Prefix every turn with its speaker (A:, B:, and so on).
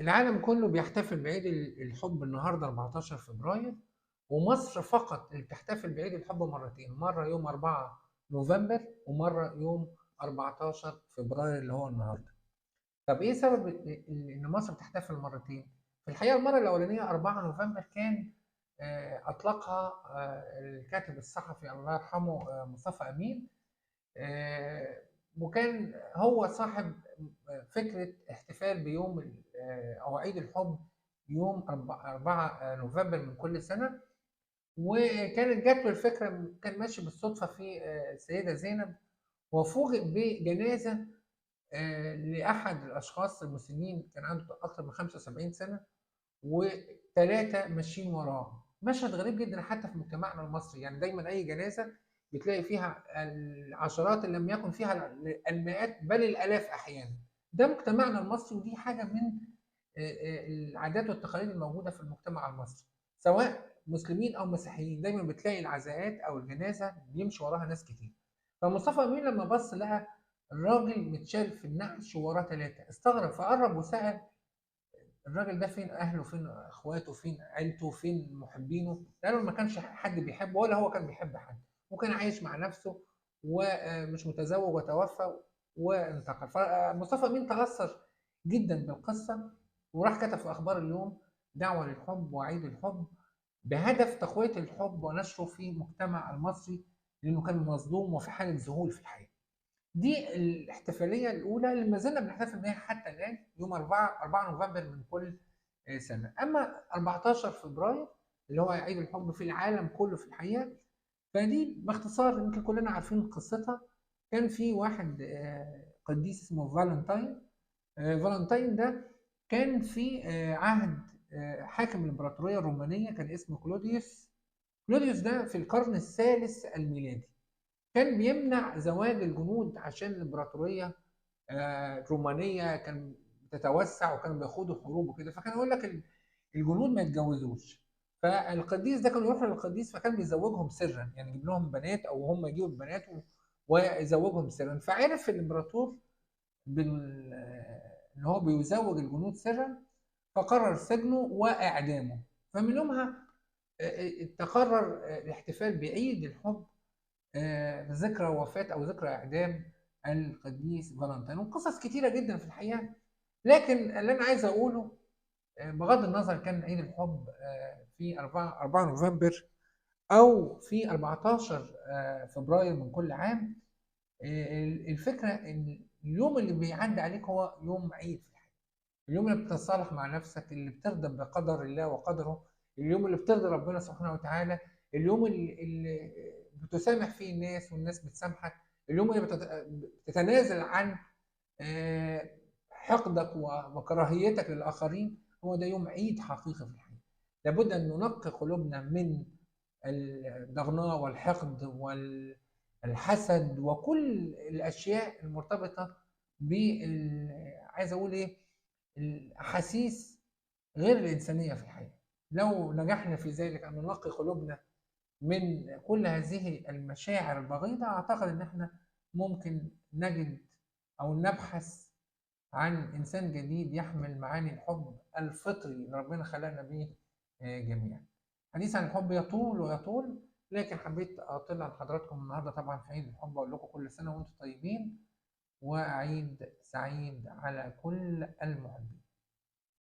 A: العالم كله بيحتفل بعيد الحب النهارده 14 فبراير، ومصر فقط اللي بتحتفل بعيد الحب مرتين، مرة يوم 4 نوفمبر ومرة يوم 14 فبراير اللي هو النهارده. طب ايه سبب ان مصر بتحتفل مرتين؟ في الحقيقة المرة الاولانية 4 نوفمبر كان اطلقها الكاتب الصحفي الله يرحمه مصطفى امين، وكان هو صاحب فكرة احتفال بيوم او عيد الحب يوم 4 نوفمبر من كل سنة. وكانت جات له الفكرة، كان ماشي بالصدفة في السيدة زينب وفوجئ بجنازة لاحد الاشخاص المسنين، كان عنده اكثر من 75 سنة، وثلاثة ماشيين وراه. مشهد غريب جدا حتى في مجتمعنا المصري، يعني دايما اي جنازه بتلاقي فيها العشرات اللي لم يكن فيها المئات بل الالاف احيانا. ده مجتمعنا المصري، ودي حاجة من العادات والتقاليد الموجودة في المجتمع المصري، سواء مسلمين او مسيحيين، دايما بتلاقي العزاءات او الجنازة بيمشي وراها ناس كتير. فمصطفى امين لما بص لقى الراجل متشال في النعش ووراه ثلاثة، استغرب فقرب وسال الراجل ده فين اهله، فين اخواته، فين عيلته، فين محبينه؟ لانه ما كانش حد بيحبه ولا هو كان بيحب حد، وكان عايش مع نفسه ومش متزوج وتوفى وانتقل. فمصطفى امين تاثر جدا بالقصة وراح كتب في اخبار اليوم دعوه للحب وعيد الحب بهدف تقوية الحب ونشره في المجتمع المصري، لانه كان مظلوم وفي حاله ذهول في الحياة. دي الاحتفالية الاولى اللي ما زلنا بنحتفل بيها حتى الان يوم 4 نوفمبر من كل سنة. اما 14 فبراير اللي هو عيد الحب في العالم كله في الحقيقة، فدي باختصار يمكن كلنا عارفين قصتها. كان في واحد قديس اسمه فالنتاين. فالنتاين ده كان في عهد حاكم الامبراطورية الرومانية، كان اسمه كلوديوس. كلوديوس ده في القرن الثالث الميلادي كان بيمنع زواج الجنود عشان الامبراطورية الرومانية كان بتتوسع وكانوا بيخوضوا حروب وكده، فكان يقول لك الجنود ما يتجوزوش. فالقديس ده كانوا يروحوا للقديس فكان بيزوجهم سرا، يعني يجيب لهم بنات او هم يجيبوا البنات ويزوجهم سرا. فعرف الامبراطور ان هو بيزوج الجنود سرا، فقرر سجنه واعدامه. فمن يومها تقرر الاحتفال بعيد الحب ذكرى وفاة أو ذكرى إعدام القديس فالنتين. وقصص كتيرة جدا في الحقيقة، لكن اللي أنا عايز أقوله بغض النظر كان عيد الحب في 4 نوفمبر أو في 14 فبراير من كل عام، الفكرة إن اليوم اللي بيعدي عليك هو يوم عيد في الحياة، اليوم اللي بتتصالح مع نفسك، اللي بترضى بقدر الله وقدره، اليوم اللي بترضي ربنا سبحانه وتعالى، اليوم اللي بتسامح فيه الناس والناس بتسامحك، اليوم اللي بتتنازل عن حقدك وكراهيتك للآخرين. هو ده يوم عيد حقيقي في الحياة. لابد أن ننقي قلوبنا من الضغناء والحقد والحسد وكل الأشياء المرتبطة بال، عايز أقول إيه، الأحاسيس غير الإنسانية في الحياة. لو نجحنا في ذلك أن ننقي قلوبنا من كل هذه المشاعر البغيضة، أعتقد إن إحنا ممكن نجد أو نبحث عن إنسان جديد يحمل معاني الحب الفطري اللي ربنا خلقنا بيه جميعا. حديث عن الحب يطول ويطول، لكن حبيت أطلع لحضراتكم النهارده طبعا في عيد الحب، أقول لكم كل سنة وأنتم طيبين وعيد سعيد على كل المحبين.